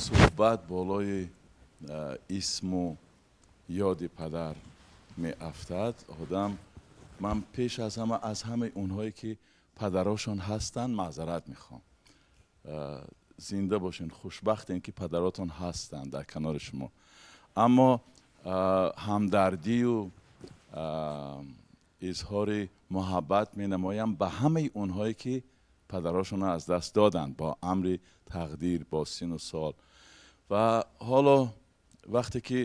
Суҳбат болои исму ёди падар меафтад. Одам ман пеш аз ҳама аз ҳамаи онҳое ки падарошон ҳастанд маъзарат мехоҳам. Зинда бошен, хушбахтем ки падаротон ҳастанд дар канори шумо, аммо ҳамдардию изҳори муҳаббат менамоям ба ҳамаи онҳое ки падарошонро аз даст доданд бо амри тақдир, бо сину сол. Ва ҳоло вақте ки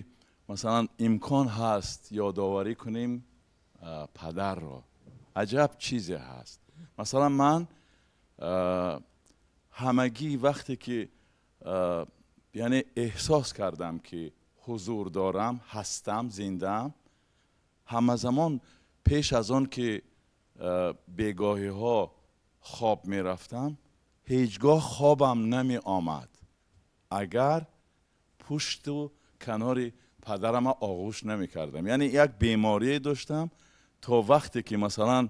масалан имкон ҳаст ёдоварӣ кунем падарро, аҷаб чизе ҳаст. Масалан, ман ҳамагӣ вақте ки яъне эҳсос кардам ки ҳузур дорам, ҳастам, зиндаам, ҳамазамон пеш аз он ки бегоҳиҳо хоб мерафтам, ҳеҷ гоҳ хобам намеомад агар пушту канори падарама оғӯш намекардам. Яъне як беморие доштам, то вақте ки масалан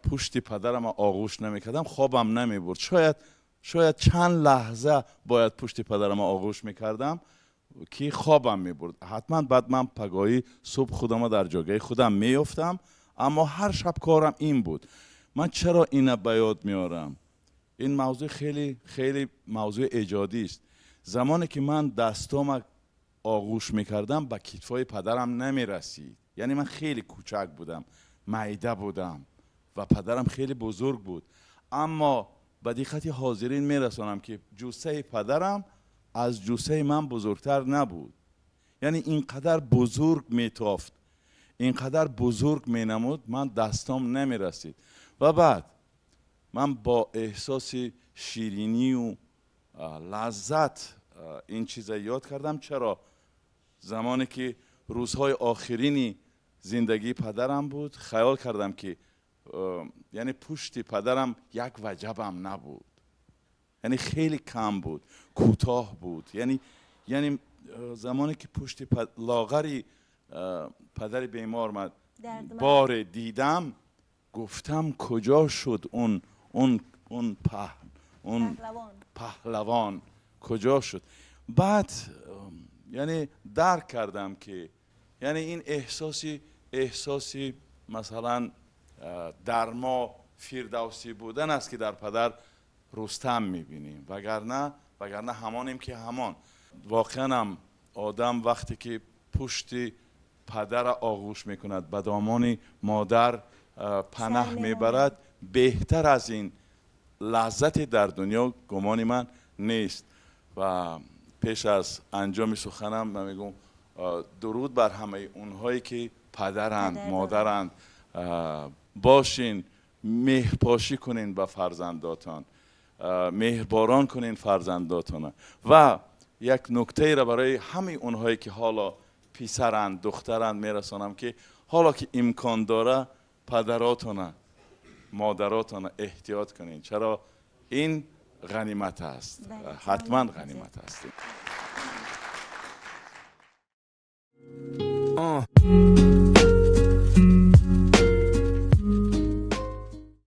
пушти падарама оғӯш намекардам, хобам намебурд. Шояд чанд лаҳза бояд пушти падарама оғӯш мекардам ки хобам мебурд. Ҳатман баъд ман пагоҳӣ субҳ худама дар ҷойгаи худам меёфтам, аммо ҳар шаб корам ин буд. Ман чаро ина ба ёд меорам? Ин мавзӯъ хеле хеле мавзӯи эҷодист. Замоне ки ман дастома оғӯш мекардам, ба китфҳои падарам намерасид. Яъне ман хеле кӯчак будам, майда будам ва падарам хеле бузург буд. Аммо ба диққати ҳозирин мерасонам ки ҷуссаи падарам аз ҷуссаи ман бузургтар набуд. Яъне ин қадар бузург метофт, ин қадар бузург менамуд, ман дастом намерасид. Ва баъд ман бо эҳсоси ширинию лаззат ин чиза ёд кардам. Чаро? Замоне ки рӯзҳои охирини зиндагии падарам буд, хаёл кардам ки яъне пушти падарам як ваҷабам набуд, яъне хеле кам буд, кӯтоҳ буд. Яъне замоне ки пушти лоғари падари бемор ман боре дидам, гуфтам: куҷо шуд он паҳн, он паҳлавон куҷо шуд? Баъд яъне дарк кардам ки яъне ин эҳсоси масалан дар мо фирдавсӣ будан аст ки дар падар Рустам мебинем, вагарна ҳамонем ки ҳамон. Воқеан одам вақте ки пушти падара оғӯш мекунад, ба домони модар панаҳ мебарад, беҳтар аз ин лаззате дар дунё гумони ман нест. Ва пеш аз анҷоми суханам ман мегӯм: дуруд бар ҳамаи онҳое ки падаранд, модаранд. Бошин, меҳрпошӣ кунен ба фарзандотон, меҳрборон кунен фарзандотона. Ва як нуктаеро барои ҳамаи онҳое ки ҳоло писаранд, духтаранд мерасонам ки ҳоло ки имкон дора, падаротона, модаротона эҳтиёт кунед, чаро ин ғанимат аст, ҳатман ғанимат аст.